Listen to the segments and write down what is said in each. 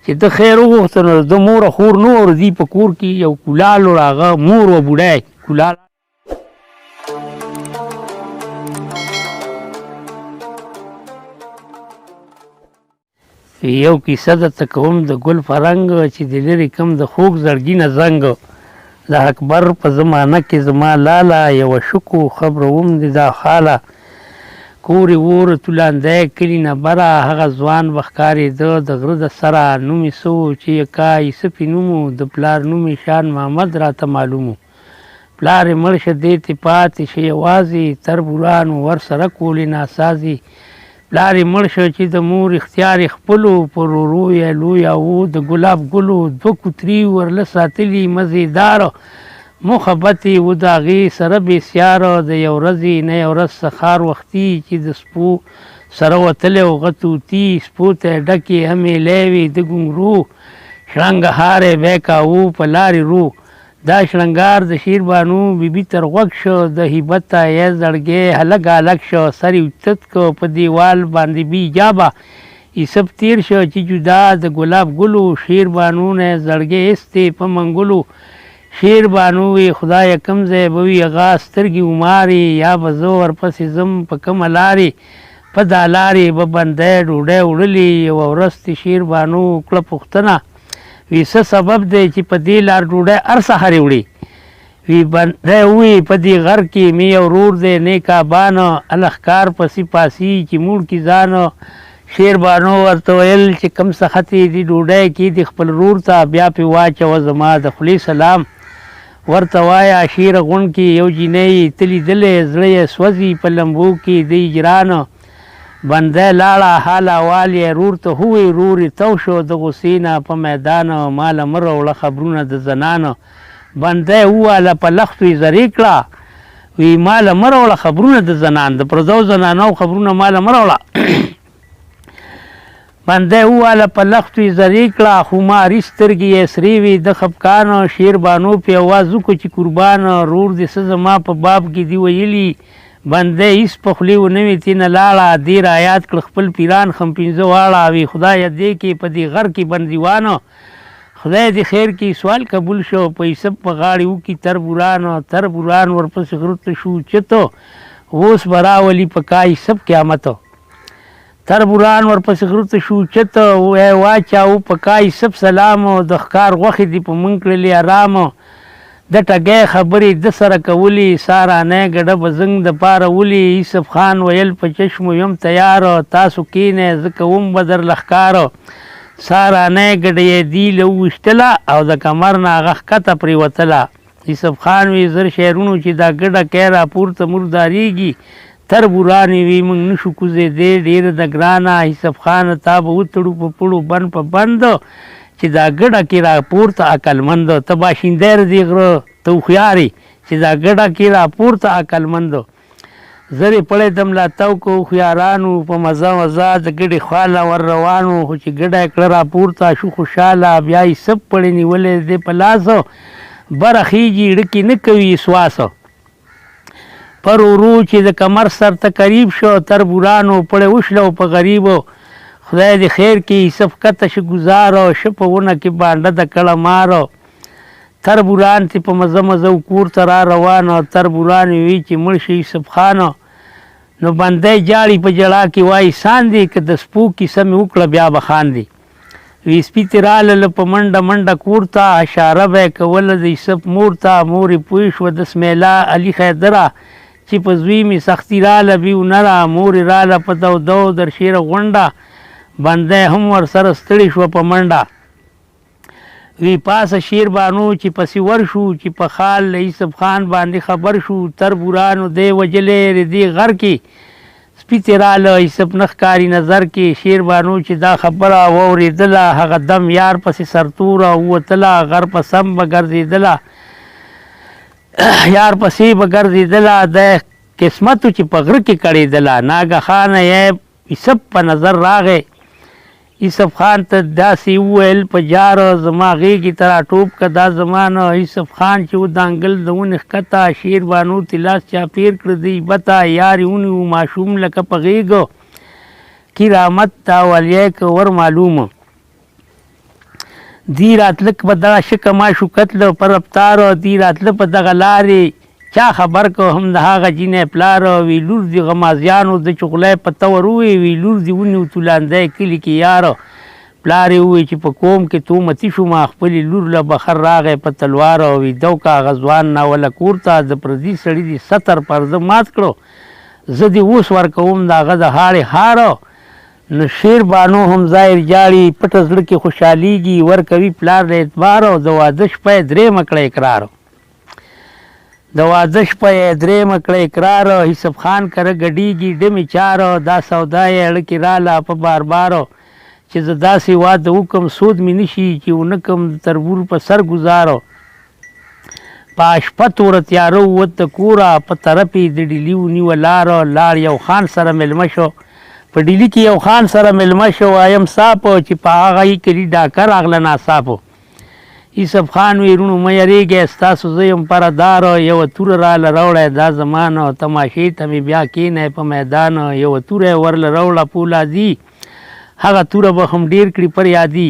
چې ده خیر وغوښته نو د ده مور او خور نه وه، دوی په کور کې یو کولال و، هغه مور وه بوډۍ کولال. یو کیسه درته کوم د ګل په رنګ، چې د لرې کوم د خوږ زړګي نه زنګ. د اکبر په زمانه کې زما لاله یوه شکو خبروم دې دا خاله. کور یې وو رتولاندی کلي نه بره، هغه ځوان به ښکارېده د غره د سره. نوم یې څه و چې یې کا یوسف یې نوم و، د پلار نوم یې شان محمد راته معلوم و. پلار یې مړ شه دی ترې پاتې شه یوازې، تربورانو ورسره کولې ناسازې. پلار یې مړ شو چې د مور اختیار یې خپل و، پر ورو یې لویاوه د ګلاب ګل و، دوه کوتري ورله ساتلي مزېدار مخبت یې و د هغې سره بې سیار. د یو ورځې نه یو ورځ سهار وختي چې د سپو سره وتلی و غه طوطي، سپو ته یې ډکې همېلی وې د ګونګرو شرنګهار یې بیا کاوه په لارې رو. دا شړنګار د شیر بانو بي بي تر غوږ شو، د هیبته یې زړګی هلګ هلګ شو، سر یې اوچت کړ، په دیوال باندې بي حجابه یوسف تیر شو چې جدا د ګلاب ګل و، شیر بانو نه یې زړګی ایستې په منګولو. شیر بانو وی خدایه کوم ځای به وي هغه سترګې ومارې، یا به زه ورپسې ځم په کومه لارې، په دا لارې به بنده ډوډی وړلې. یوه ورځ ترې شیر بانو وکړه پوښتنه، وی څه سبب دی چې په دې لار ډوډی هر سحر وړي؟ وی بنده وی په دې غر کې مې یو ورور دی نیک ابان، هله ښکار پسې پاسي چې موړ کړي ځان. شیر بانو ورته ویل چې کوم څه ختې دي ډوډی کې دي خپل ورور ته بیا پې واچوه، زما د خولې سلام ورته وایه. شیر غونډ کې یو جینۍ یې ته لیدلی، زړه یې سوځي په لمبو کې د هجران. بنده لاړه حال احوال یې رور ته ووی، رور یې تو شو د غصې نه په میدان، ماله مه راوړه خبرونه د زنان. بنده وواله په لښتو یې زرې کړه، وی ماله مه راوړه خبرونه د زنان، د پردو زنانو خبرونه ماله مه راوړه. بنده وواله په لښتو یې زرې کړه، خماري سترګې یې سرې وې د خفګان. شیر بانو پې اواز وکړو چې قربان، رور دې څه زما په باب کې دي ویلي؟ بنده هیڅ په خولې ونه وي تېنه لاړه، دې رایاد کړ خپل پیران خم پنځه واړه، وی خدایه دې کې په دې غر کې بندیوان، خدای دې خیر کړي. سوال قبول شو، په یوسف په غاړې وکړي تربوران، تربوران ورپسې غره ته شو چت، اوس به راولي په کا یوسف قیامت. تربوران ورپسې غره ته شو چت، ویې واچاوه په کا یوسف سلام، د ښکار غوښې دې په مونږ کړلې ارام. د ټګۍ خبرې ده سره کولې، سارانۍ ګډه به زنګ د پاره ولې. یوسف خان ویل په چشمو یم تیار، تاسو کینئ زه کوم به درله ښکار. سارانۍ ګډه یې دي له وویشتله او د کمر نه هغه ښکته پرېوتله. یوسف خان وی زر شعرونو چې دا ګډه کۀ راپورته مردارېږي، تربوران یې وی موږ نشو کوزېدی، ډېره ده ګرانه یوسف خانه تا به وتړو په پړو بند په بند، چې دا ګډه کې راپورته عقلمند، ته باشنده یې د دې غره ته هوښیار یې، چې دا ګډه کې راپورته عقلمند. زر یې پړی ته ملاتاو کړ، هوښیاران وو په مزه مزه د ګډې خواله ور روان وو، خو چې ګډه یې کړه راپورته شو خوشحاله، بیا یې سب پړی نیولی دی په لاس، بره خېږي ړکې نه کوي سواس. پر ورو چې د کمر سر ته قریب شو، تربورانو پړی وشلو په غریب، خدای دې خیر کړي. یوسف کته شه ګوزار شه په ونه کې بانډه د کړه مار، تربوران ترې په مزه مزه وکور ته را روان، تربوران یې وی چې مړ شي یوسف خان، نو بنده یې جاړي په ژړا کې وایي ساندې، که د سپو کیسه مې وکړه بیا به خاندې. وی سپي ترې رالله په منډه منډه کور ته، اشاره به یې کوله د یوسف مور ته، مور یې پوه شوه د سمیلا علي خیدره، چې په زوی مې سختي راله بې هنره، مور یې راله په تودو در شیره غونډه، بنده یې هم ورسره ستړې شوه په منډه. وی پاسه شیر بانو چې پسې ورشو، چې په خال له یوسف خان باندې خبر شو، تربورانو دی وژلی ردې غر کې، سپي ترې راله یوسف نه ښکاري نظر کې. شیر بانو چې دا خبره واورېدله، هغه دم یار پسې سرتوره ووتله، غر په سم به ګرځېدله، یار پسې به ګرځېدله، دی قسمت و چې په غره کې کړېدله. ناګهانه یې یوسف په نظر راغی، یوسف خان ته داسې وویل په جار، زما غېږې ته راټوپ که دا زما نه. یوسف خان چې ودانګل د ونې ښکته، شیر بانو ترې لاس چاپېر کړ د هیبته، یار یې ونیو ماشوم لکه په غېږ کی رامت دا ولیی که ور معلوم. دی راتله په دغه شکه ما شو کتله په رفتار، دی راتله په دغه لارې چا خبر کو هم د هغه جینۍ پلار. وی لور دې غمازیانو د چغلی په تور ووی، وی لور دې ونیو تولاندی کلي کې یار. پلار یې ووی چې په کوم کې تومتي شوم، خپلې لور له بخر راغی په تلوار. وی دوکه هغه ځوان ناوله کور ته، د پردي سړي دې ستر پرده مات کړو، زه دې اوس ورکوم د هغه د غاړې هار. نو شیر بانو هم ظاهر جاړي، پټه زړه کې خوشحالېږي، ورکوي پلار له اعتبار. او د واده شپه یې درېیمه کړه اقرار، د واده شپه یې درېیمه کړه اقرار. یوسف خان کره ګډېږي ډمې چار، دا سودا یې اړه کې راله په بار بار، چې زه داسې واده وکړم سود مې نه شي، چې ونه کړم د تربور په سر ګوزار. په شپه توره تیاره ووت د کوره، په طرف یې د ډیلي ونیوه لاره، لاړ یو خان سره مېلمه شو، په ډیلي کې یو خان سره مېلمه شو. وایم صاحب چې په هغه یې کلي ډاکه راغله ناڅاپه. یوسف خان وی روڼو مه یریږئ، ستاسو زه یم پره دار، یوه توره راله راوړی دا زمان، تماشې ته مې بیا کښېنی په میدان. یوه توره یې ورله راوړه پولادي، هغه توره به هم ډېر کړي پر یادي.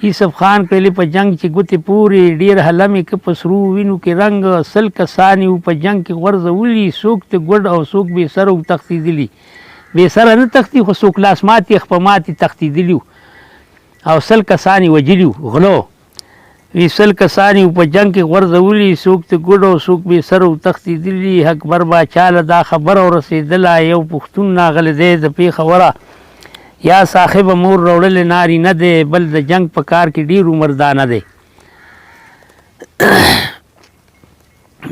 یوسف خان کړلې په جنګ چې ګوتې پورې، ډېر هلم یې که په سرو وینو کې رنګ. 100 کسان یې وو په جنګ کې غورځولي، څوک ته ګوډ او څوک بې سره وو تښتېدلي، بې سره نه تښتي خو څوک لاس ماتي خپه ماتي تښتېدلي وو، او 100 کسان یې وژلي وو غلو. وی 100 کسان یې په جنګ کې غورځولي، څوک ته ګوډ او څوک بې سره وو تښتېدلي. اکبر باچا له دا خبره ورسېدله، یو پښتون راغلی دی د پېښوره، یا صاحبه مور راوړلی نارینه دی، بل د جنګ په کار کې ډېر عمردانه دی.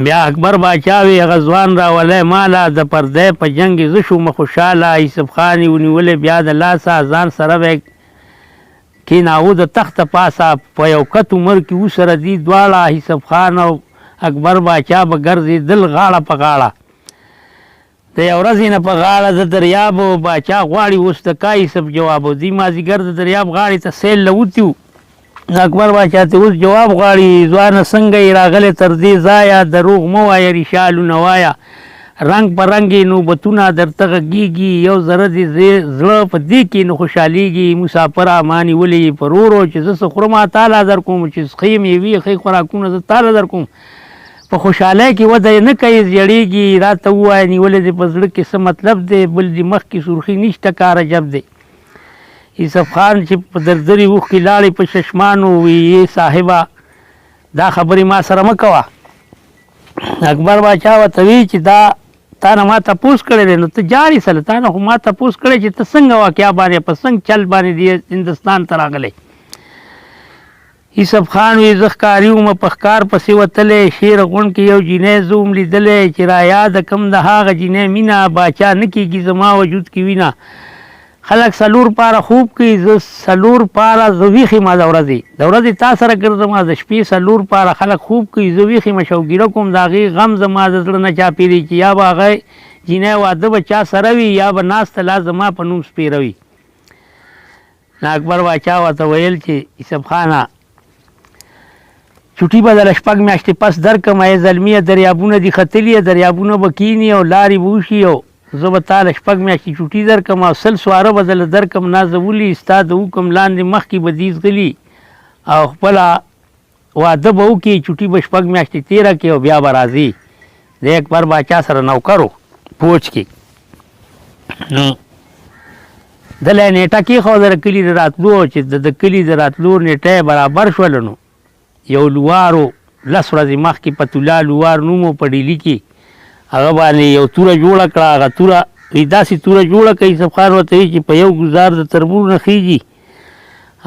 بیا اکبر باچا وی هغه ځوان راولی ماله، د پردی په جنګ کې زه شومه خوشحاله. یوسف خان یې ونیولی بیا د لاسه، ځان سره به یې کېناوه د تخت پاسه. په یو کت عمر کې وو سره دي دواړه، یوسف خان او اکبر باچا به ګرځېدل غاړه په غاړه. د یو ورځې نه په غاړه د دریاب باچا غواړي اوس د کا یوسف جواب. دوی مازدیګر د دریاب غاړې ته سیل له وتي وو. اکبر باچا ته اوس جواب غواړي، ځوانه څنګه یې راغلی تر دې ځایه، دروغ مه وایه ریشالونه وایه، رنګ په رنګ یې نوبتونه درته غږېږي، یو ذره دې زړه په دې کې نه خوشحالېږي. مسافره ما نیولې یې په رورو، چې زه څه خورم تاله در کوم، چې ښې مېوې ښې خوراکونه زه تاله در کوم، په خوشحالۍ کې وده یې نه کوي زیړېږي. راته ووایه نیولې دې په زړه کې څه مطلب دی، بل دې مخ کې سرخي نشته کار عجب دی. یوسف خان چې په دردرې اوښکې لاړې په چشمانو، وی یې صاحبه دا خبرې ما سره مه کوه. اکبر باچا ورته وی چې دا تا نه ما تپوس کړی دی نو ته جاړې سره، تا نه خو ما تپوس کړی چې ته څنګه واقعا باندې په څنګه چل باندې دی هندوستان ته راغلی. یوسف خان وی زه ښکاري وم په ښکار پسې وتلی، شیر غونډ کې یو جینۍ زه وم لیدلی، چې را یاده کم د هغه جینۍ مینه، باچا نه کېږي زما وجود کې وینه. خلک څلور پاره خوب کوي، زه څلور پاره زه ویښ یم، د ورځې د ورځې تا سره ګرځم، د شپې څلور پاره خلک خوب کوي، زه ویښ یم، شوګیره کوم، د هغې غم زما د زړه نه چاپېري، چې یا به هغه جینۍ واده به چا سره وي، یا به ناسته لا زما په نوم سپېره وي. نو اکبر باچا ورته ویل چې یوسف خانه چوټي به دله شپږ میاشتې پس درکړم، ای زلمیه دریابونه دي ختلي، دریابونه به کښېني او لارې به وشي، او زه به تا له شپږ میاشتې چوټي درکړم او 100 سواره به دله درکړم نازولي، ستا د حکم لاندې مخکې به دي ځغلي او خپله واده به وکړي، چوټي به شپږ میاشتې تېره کړي او بیا به راځي. دی اکبر باچا سره نوکر و پوځ کې، نو دله یې نېټه کېښوده د کلي د راتلو، چې د کلي د راتلو نېټه یې برابر شوله، نو یو لوار و 10 ورځې مخکې پتولا لوار نوم و په ډیلي کې، هغه باندې یو توره جوړه کړه. هغه توره وی داسې توره جوړه کړه، یوسف خان ورته وی چې په یو ګزار د تربور نه خېږي،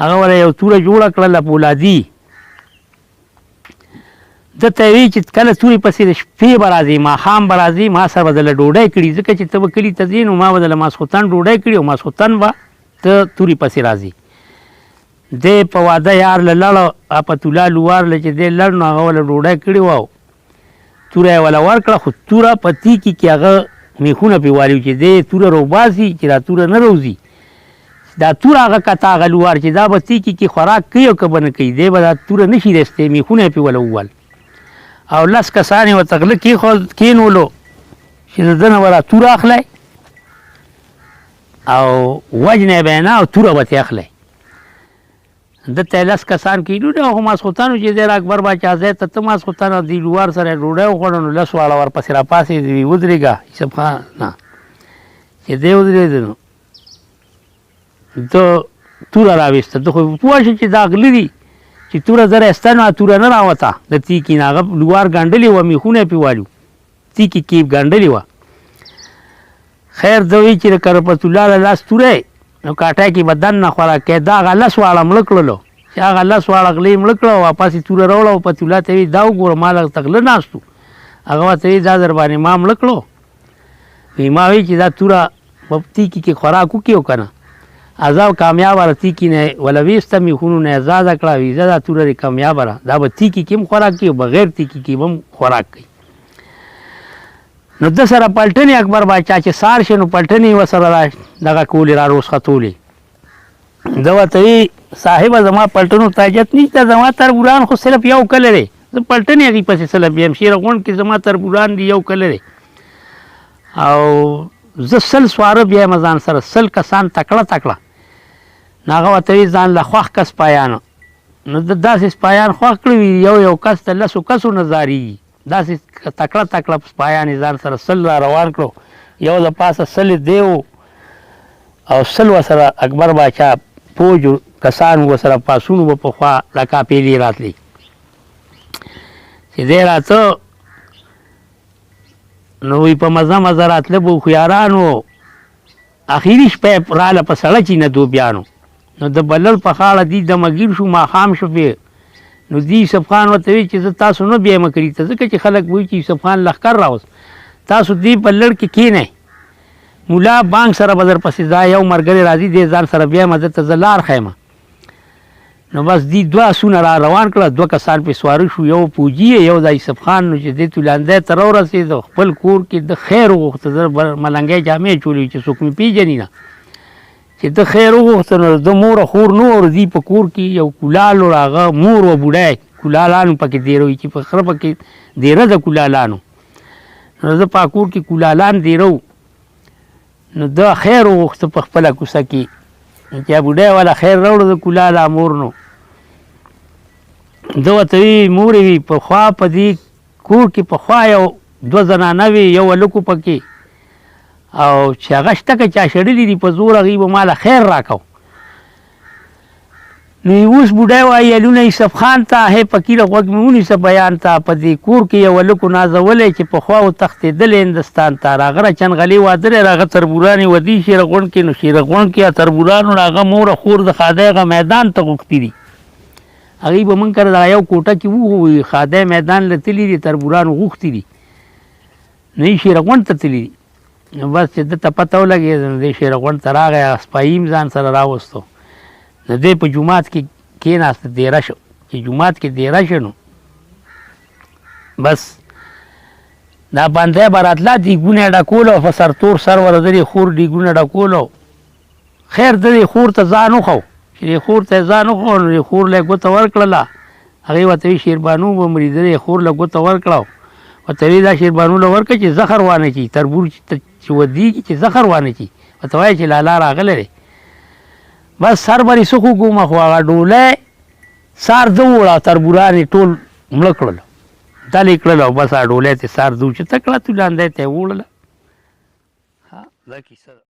هغه ورته یو توره جوړه کړله پولادي. ده ته یې وی چې کله تورې پسې د شپې به راځې، ماښام به راځې، ما سره به دله ډوډۍ کړي، ځکه چې ته به کلي ته ځې نو ما به دله ماسخوتن ډوډۍ کړي او ماسخوتن به ته تورې پسې راځې. دی په واده یار له لړ اپتولا لوار له چې دی لړ، نو هغه وله ډوډۍ کړې وه او توره یې وله ورکړه، خو توره په تیکي کې هغه میخونه پرې والي چې دی توره روباسي چې دا توره نه روځي، دا توره هغه کته هغه لوار چې دا به تیکي کې خوراک کوي او که به نه کوي، دی به دا توره نه شي ایستی، میخونه یې پرې وله ووهل او 10 کسان یې ورته غله کښېنولو چې د ده نه به دا توره اخلی او وژنی به یې نه او توره به ترې اخلی. ده ته لس کسان کېدو نه، خو ماسخوتن و چې دی اکبر باچا ځای ته ته ماسخوتن د لوار سره ډوډۍ وخوړه، نو لس واړه ورپسې راپاڅېدې، وي ودرېږه یوسف خان نه. چې دی ودرېد نو ده توره راویسته، ده خو پوه شو چې دا غله دي، چې توره زه راایسته نو توره نه راوته د تیکي نه، هغه لوار ګنډلې وه، میخونه یې پرې والي، تیکي کې ګنډلې وه. خیر ده وی چې د کرپت الله له لاس توره نو کاټه کې به دننه خوراک کوي. دا هغه لس واړه مړه کړلو، چې هغه لس واړه غلې مړه کړه او واپس یې توره راوړه او پت الله ته وی دا وګوره ما له ته غله ناست وو. هغه ورته وی دا در باندې ما مړه کړو، وی ما وی چې دا توره په تیکي کې خوراک وکړي او که نه ازا کامیابه را تیکي نه ولا ویسته میخونو نه ازاده کړه، وی زه دا توره دې کامیابه را، دا به تیکي کې هم خوراک کوي او بغیر تیکي کې به هم خوراک کوي. نو ده سره پلټنې اکبر باچا چې سار شي نو پلټنې یې ورسره را دغه کولې را روسختولې. ده ورته وی صاحبه زما پلټنو ته حاجت نشته، زما تربوران خو صرف یو کلی دی، زه پلټنې هغې پسې څه لبیم، شیر غونډ کې زما تربوران دي یو کلی دی او زه 100 سواره بیایم ځان سره، 100 کسان تکړه تکړه. نو هغه ورته وی ځان له خوښ که سپایانو، نو ده داسې سپایان خوښ کړي وي یو یو کس ته لسو کسو نه ځارېږي، داسې تکړه تکړه سپایان یې ځان سره 100 را روان کړو، یو د پاسه 100 دی و او 100 ورسره اکبر باچا پوج کسان ورسره پاسونو به پخوا دا کاپیلې راتلې. چې دی راته نو وی په مزه مزه راتله به هوښیاران وو. اخري شپه یې راله په سړه چینه دوبیانو، نو د بلل په خاړه دی دمګیر شو، ماښام شو پې. نو دی یوسف خان ورته وی چې زه تاسو نه بیایم کلي ته، ځکه چې خلک وایي چې یوسف خان لښکر راوست، تاسو دې په لړ کې کښېنئ، ملا بانګ سره به درپسې دا یو ملګری راځي، دی ځان سره بیایم، ده ته زه لار ښیم. نو بس دی دوه اسونه را روان کړه، دوه کسان پې سواره شو، یو پوجي یو د یوسف خان. نو چې دی تولاندی ته راورسېد خپل کور کې ده خیر وغوښته، زه ملنګۍ جامې اچولې چې څوک مې پېژني نه، چې ده خیر وغوښته نو د مور خور نه ور دي په کور کې یو کولال و، هغه مور و بوډی کولالانو پکې دېره وي چې په خره پکې دېره ده کولالانو، نو زه په کور کې کولالان دېره وو. نو ده خیر وغوښته په خپله کوڅه کې، چې بوډۍ والا خیر راوړو د کولاله مور، نو ده ورته وی مورې وي پخوا په دې کور کې پخوا یو دوه زنانه وې، یو هلک و پکې، او چې هغه شته که چا شړلي دي په زور هغوی به ماله خیر راکو. نو اوس بوډۍ وایي الونه یوسف خان ته هی فقیره غوږ مې ونیسه بیان ته، په دې کور کې یو هلک نازولی چې پخوا وتښتېدلی هندوستان ته، راغه را چنغلې واده دی، راغه تربورانې ودې شیرغونډ کې، نو شیرغونډ کې تربورانو راغه مور خور د ښادۍ هغه میدان ته غوښتي دي، هغوی به موږ کره دغه یو کوټه کې وو، خو ښادۍ میدان له تللي دي، تربورانو غوښتي دي، نو یې شیرغونډ ته تللي دي. نو بس چې ده ته پته ولګېده نو دی شیرغونډ ته راغی، هغه سپایي هم ځان سره راوستو، نو دی په جومات کې کېناست دېره شو، چې جومات کې دېره شو نو بس دا بنده به راتله دیګونه یې ډکول او په سرتور سر ورځلې خور دیګونه ډکول. خیر ده دې خور ته ځان وښو، چې دې خور ته یې ځان وښو نو دې خور له یې ګوته ورکړله، هغې ورته وایي شیربانو به مري، ده دې خور له ګوته ورکړه ورته وایي دا شیربانو له ورکړه چې زخر وانه چي، تربور چې ودیږي چې زخر وانه چي، ورته وایي چې لالا راغلی دی. بس سر به دې څه خوږومه، خو هغه ډولۍ سار ده ووړه، تربوران یې ټول مړه کړل، دل یې کړل او بس هغه ډولۍ ترې سار ده اوچته کړه، تولاندۍ ته یې ووړله. ها دا کیسه ده.